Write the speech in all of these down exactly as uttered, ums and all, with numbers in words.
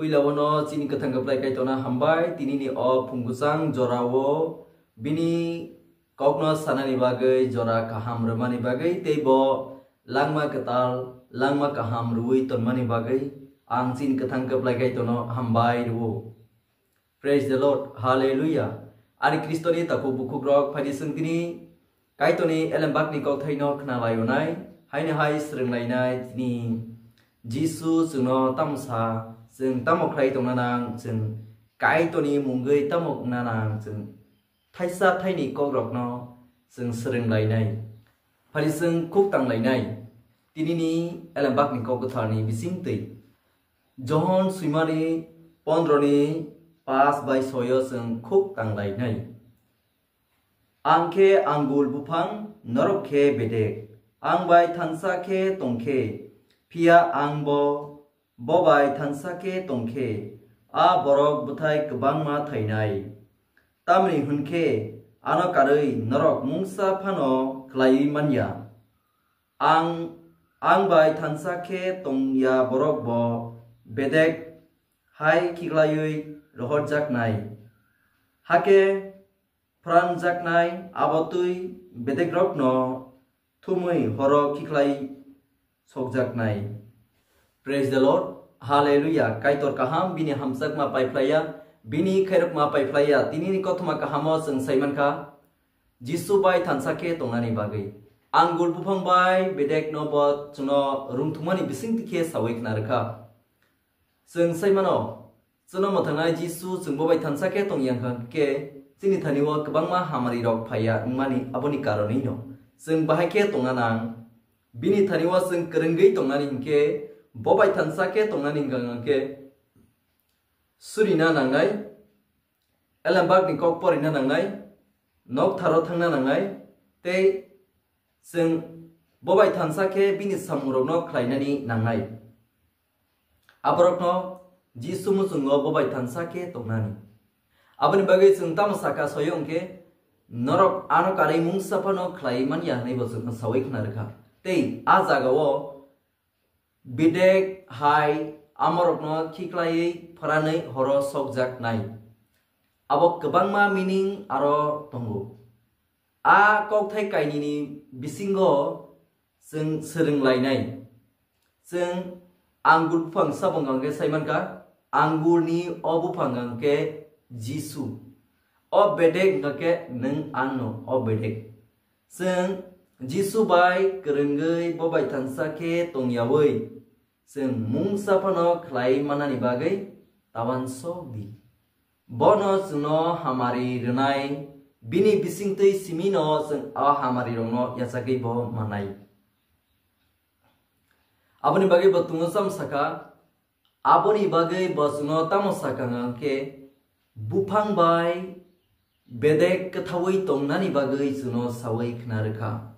Puilao no chini kwthang kwplai Kaitorno hambai, tinini o phungkuchang jorao bini kokno sanani bagwi, jora kaham rwmani bagwi, tei bo langma kwtal, langma kaham rwui tonmani bagwi ang chini kwthang kwplai Kaitorno hambai rwo. Praise the Lord. Hallelujah. Ani Kristoni takhuk bukhukrok, phaidi chwng tini Kaitorni elembakni kokthaino khna laionai, haino hai swrwnglainai tini Jisu chwngno tamo sa, chwng tamo khlai tongna nang, chwng Kaitorni mungwi tamo wngna nang, chwng thaisa thaini kokrokno chwng swrwnglainai. Phari chwng khuk tanglainai. Tinini elembakni kok kwtharni bisingtwi Johon swimani pondroni pas bai soyo chwng khuk tanglainai. Ang khe angul buphang, norok khe bedek. Ang bai thansa khe tong khe, phiya ang bo, bo bai thansa khe tong khe, a borok bwthai kwbangma thainai. Tamni hwn khe ano karwi norok mungsa phano khlaiwi man ya. Ang, ang bai thansa khe tong ya borok bo bedek hai khiklaiwi rohorjaknai. Hakhe phranjaknai abo twi bedekrokno thumwi horo khiklai sokjaknai. Praise the Lord. Hallelujah. Kaitor kaham, bini hamjakma paiphlaiya, bini khairokma paiphlaiya. Tinini kothoma kahamo chwng saimankha, Jisu bai thansa khe tongnani bagwi. Angul buphang bai bedekno bo chwngno rwngthumani bisingtwi khe sawi khna rwkha. Chwng sai mano, chwngno mwthangnai Jisu chwng bo bai thansa khe tong yang kha khe, chini thani-o kwbangma hamari rok phaiya wngmani, aboni karonwi no chwng bahai khe tongna nang. Bini thani-o chwng kwrwngwi tongnani hinkhe, bo bai thansa khe tongnani hwnkha hwnkhe, surina nangnai, elembakni kok porina nangnai, nok tharo thangna nangnai, tei chwng bo bai thansa khe bini samungrokno khlainani nangnai. Aborokno Jisu muchungo bo bai thansa khe tongnani. Aboni bagwi chwng tamo sakha soyo hwnkhe, norok ano karwi mungsa phano khlaiwi man ya hwnwi bo chwngno sawi khna rwkha. Tei a jagao bedek hai amorokno khiklaiwi phranwi horo sokjaknai. Abo kwbangma meaning aro tongo. A kokthai kainwini bisingo chwng swrwnglainai. Chwng angur buphang sabo hwnkha khe sai mankha, angurni o buphang hwnkha khe Jisu. O bedek hwnkha khe nwng angno o bedek. Chwng Jisu bai kwrwngwi bo bai thansa khe tongyawi chwng mungsa phano khlai mannani bagwi tabang sok di. Bono chwngno hamari rwnai, bini bisingtwi simino chwng a hamari rokno yachagwi bo manai. Aboni bagwi bo tongo cham saka, aboni bagwi bo chwngno tamo saka hwnkha khe, buphang bai bedek kwthawi tongnani bagwi chwngno sawi khna rwkha.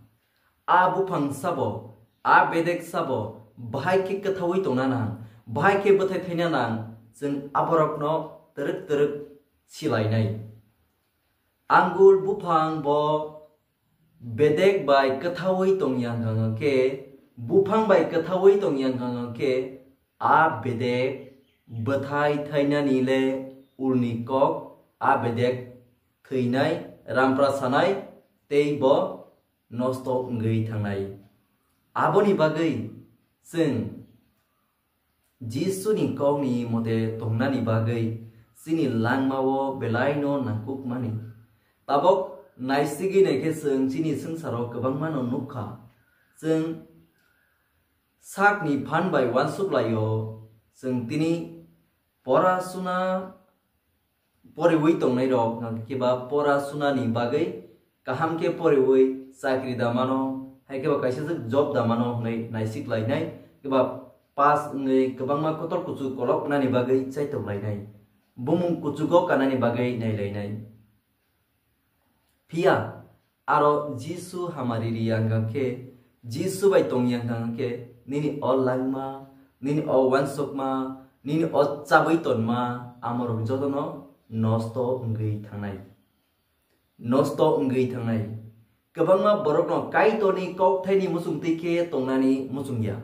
A buphang sabo, a bedek sabo, bahai khe kwthawi tongna nang, bahai khe bwthai thaina nang, chwng aborokno twrwk twrwk silainai. Angul buphang bo bedek bai kwthawi tongya hwnkha khe, buphang bai kwthawi tongya hwnkha khe, a bedek bwthai thainani le ulni kok, a bedek thwinai, rampra sanai, tei bo nosto wngwi thangnai. Aboni bagwi chwng Jisuni kokni mote tongnani bagwi chini langmao belaino nangkukmani. Tabok naisigwi naikhe chwng chini swngcharo kwbangmano nukha. Chwng sakni phan bai uansuk laio, chwng tini pora suna poriwi tongnai rok hwnkhe ba pora sunani bagwi kaham khe poriwi chakri da mano, hai khe ba kaisa job da mano hwnwi naisik lainai, khe ba pass wngwi kwbangma kotor kuchuk kolok nani bagwi chaitok lainai, bumung kuchugo kanani bagwi nai lainai. Phiya aro Jisu hamari ri yang khe, Jisu bai tong yang khe, nini o langma, nini o uansukma, nini o chabwi tonma, amorok jotono nosto wngwi thangnai. Nosto wngwi thangnai. Kwbangma borokno Kaitorni kokthaini muchungtwi khe tongnani muchungya.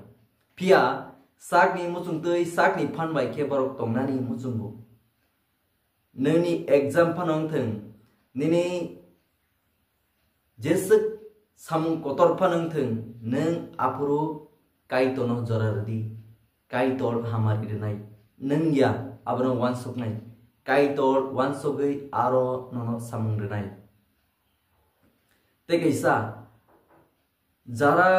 Phiya sakni muchungtwi sakni phan bai khe borok tongnani muchungo. Nini exam phano wngthwng, nini jeswk samung kotor phano wngthwng, nwng aphuru Kaitorno jora rwdi. Kaitor hamari rwnai. Nwng ya abono uansuknai. Kaitor uansugwi aro nono samung rwnai. Tei kaisa, jara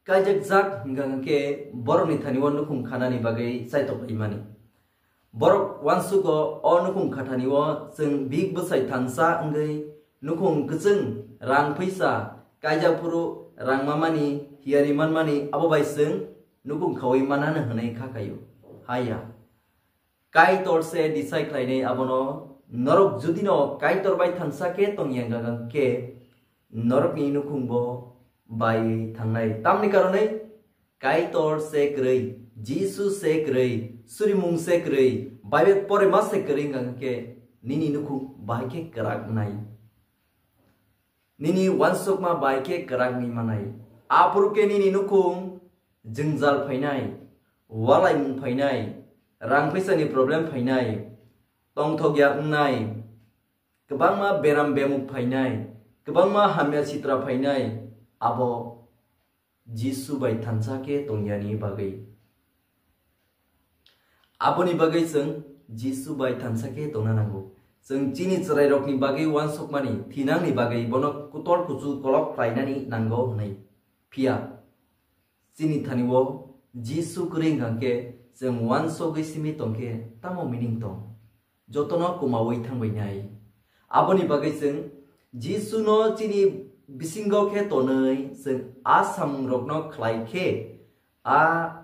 kaijakjak hwnkha khe borokni thani o nukhung khanani bagwi chaitok laimani. Borok uansugo o nukhung khathani o chwng bik bwsai thansa wngwi nukhung kwchwng rang phaisa kaijak phuru rang mamani hiyari manmani abo bai chwng nukhung khaui manano hwnwi kha khaio. Haya. Kaitor se decide khlainai abono, norok judino Kaitor bai thansa khe tongya hwnkha khe norokni nukhungbo bai thangnai. Tamni karonwi Kaitor se kwrwi, Jisu se kwrwi, surimung se kwrwi, Bible porima se kwrwi hwnkha khe nini nukhung bahai khe kwrak wngnai. Nini uansukma bai khe kwrak wngwi manai. Aphuru khe nini nukhung jwngjal phainai, walaimung phainai, rang phaisani problem phainai, tongthokya wngnai, kwbangma beram bemuk phainai, kwbangma hamya sitra phainai, abo Jisu bai thansa khe tongyani bagwi. Aboni bagwi chwng Jisu bai thansa khe tongna nango. Chwng chini chwrairokni bagwi uansukmani, thinangni bagwi bono kutol kuchu kolok khlainani nango hwnwi. Phiya chini thani o Jisu kwrwi hwnkha khe chwng uansugwi simi tongkhe tamo meaning tong? Jotono kumaui thangbainai. Aboni bagwi chwng Jisuno chini bisingo khe tonwi chwng a samungrokno khlai khe a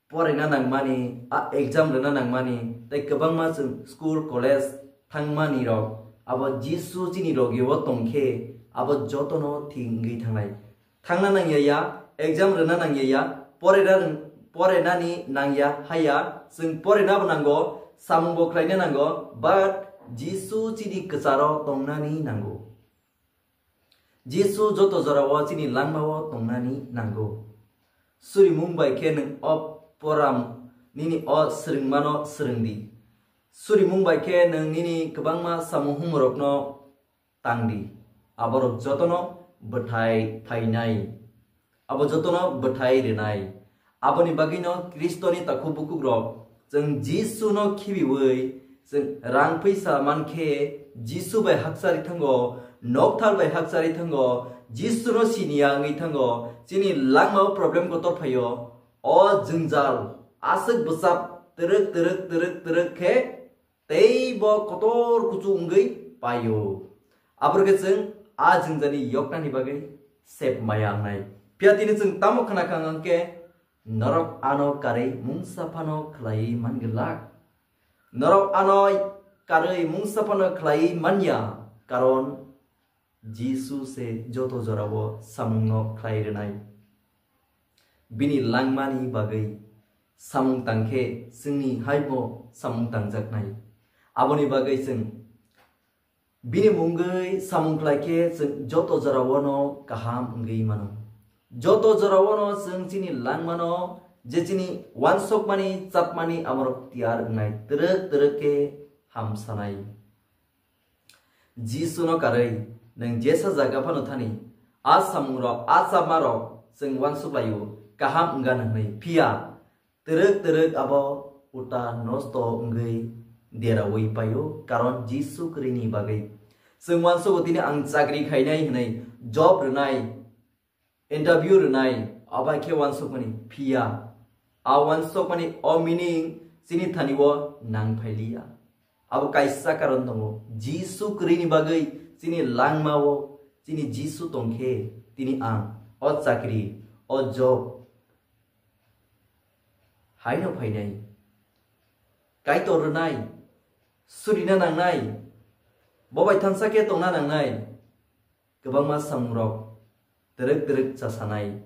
porina nangmani, a exam rwna nangmani, tei kwbangma chwng school, college thangmani rok, abo Jisu chini logi o tongkhe, abo jotono thik wngwi thangnai. Thangna nangya ya, exam rwna nangya ya, porina rwng-, porinani nangya haya, chwng porinabo nango, samungbo khlaina nango, but Jisu chini kwcharo tongnani nango. Jisu joto jorao chini langmao tongnani nango. Surimung bai khe nwng o poram nini o swrwngmano swrwngdi. Surimung bai khe nwng nini kwbangma samung humorokno tangdi. Aborok jotono bwthai phainai. Abo jotono bwthai rwnai. Aboni bagwino Khristoni takhuk bukukrok, chwng Jisuno khibiui, chwng rang phaisa mankhe Jisu bai hakchari thango, nokthar bai hakchari thango, Jisuno siniya wngwi thango, chini langmao problem kotor phaio, o jwngjal aswk bwsap twrwk twrwk twrwk twrwk khe tei bo kotor kuchu wngwi paio. Aboro khe chwng a jwngjani yoknani bagwi sep maya wngnai. Phiya tini chwng tamo khna kha hwnkhe, norok ano karwi mungsa phano khlaiwi man glak. Norok ano karwi mungsa phano khlaiwi manya, karon Jisu se joto jorao samungno khlai rwnai. Bini langmani bagwi samung tangkhe chwngni haibo samung tangjaknai. Aboni bagwi chwng bini mungwi samung khlai khe chwng joto jorao'-no kaham wngwi mano. Joto jorao'-no chwng chini langmano je chini uansukmani, chatmani amorok tiyar wngnai twrwk twrwk khe hamsanai. Jisuno karwi nwng jesa jaga phano thani, a samungrok, a chapmarok chwng uansuk laio, kaham wngya hwnwi. Phiya twrwk twrwk abo uta nosto wngwi deraui paio, karon Jisu kwrwini bagwi. Chwng uansugo tini ang chakri khainai hwnwi, job rwnai, interview rwnai, abai khe uansukmani. Phiya a uansukmani o meaning chini thani o nang phailiya. Abo kaisa karon tongo, Jisu kwrwini bagwi chini langmao chini Jisu tongkhe tini ang o chakri, o job haino phainai. Kaitor rwnai, surina nangnai, bo bai thansa khe tongna nangnai. Kwbangma samungrok twrwk twrwk chasanai.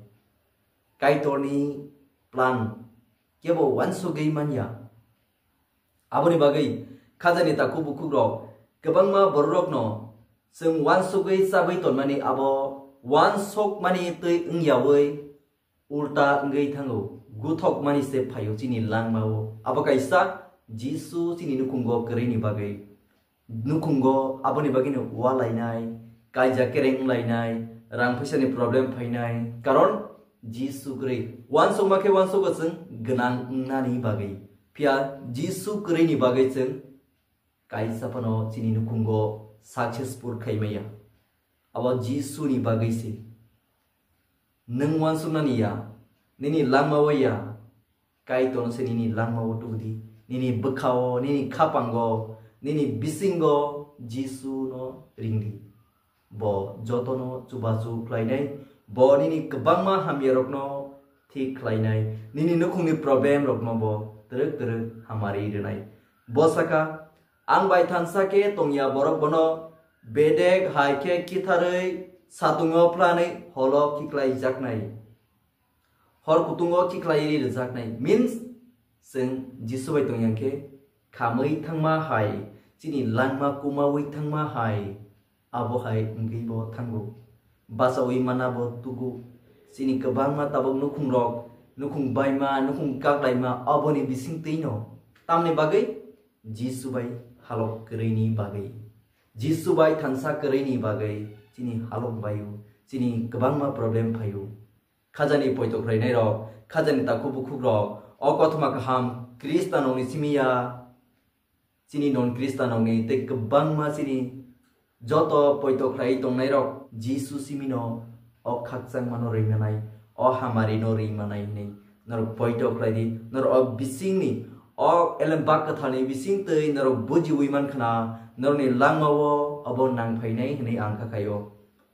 Kaitorni plan kebo uansugwi manya. Aboni bagwi khajani takhuk bukhukrok kwbangma bororokno chwng uansugwi chabwi tonmani abo uansukmani twi wngyaui ulta wngwi thango, guthok mani se phaio chini langmao. Abo kaisa Jisu chini nukhungo kwrwini bagwi. Nukhungo aboni bagwino walainai, kaijak kereng wnglainai, rang phaisani problem phainai. Karon Jisu kwrwi. Uansukma khe uansugo chwng gwnang wngnani bagwi. Phiya Jisu kwrwini bagwi chwng kaisa phano chini nukhungo successful khaimaya. Abo Jisuni bagwi se. Nwng uansuknani ya, nini langmao ya, Kaitorno se nini langmao tubudi, nini bwkhao, nini khapango, nini bisingo Jisuno ringdi. Bo jotono chubachu khlainai, bo nini kwbangma hamyarokno thik khlainai, nini nukhungni problemrokno bo twrwk twrwk hamari rwnai. Bo saka, "Ang bai thansa khe tongya borok bono bedek hai khe kitharwi satungo phlanwi holo khiklaijaknai." Hor kutungo khiklaiwi rwjaknai. Means, chwng Jisu bai tongya khe khamwi thangma hai, chini langma kumawi thangma hai, abo hai wngwi bo thango. Bachaui mana bo tugo. Chini kwbangma tabuk nukhungrok, nukhung baima, nukhung kaklaima, aboni bisingtwino. Tamni bagwi Jisu bai halok kwrwini bagwi. Jisu bai thansa kwrwini bagwi chini halok baio, chini kwbangma problem phaio. Khajani poito khlainairok, khajani takhuk bukhukrok, o kothoma kaham Khristanokni simi ya, chini non Khristanokni tei kwbangma chini joto poito khlai tongnairok Jisu simino o khakchangmano ringmanai, o hamarino ringmanai hwnwi norok poito khlai di, norok o bisingni, o elem bak kwtharni bisingtwi norok bujiui mankhna, norokni langmao obo nangphainai hwnwi ang kha khaio.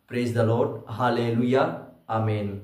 Praise the Lord. Hallelujah. Amen.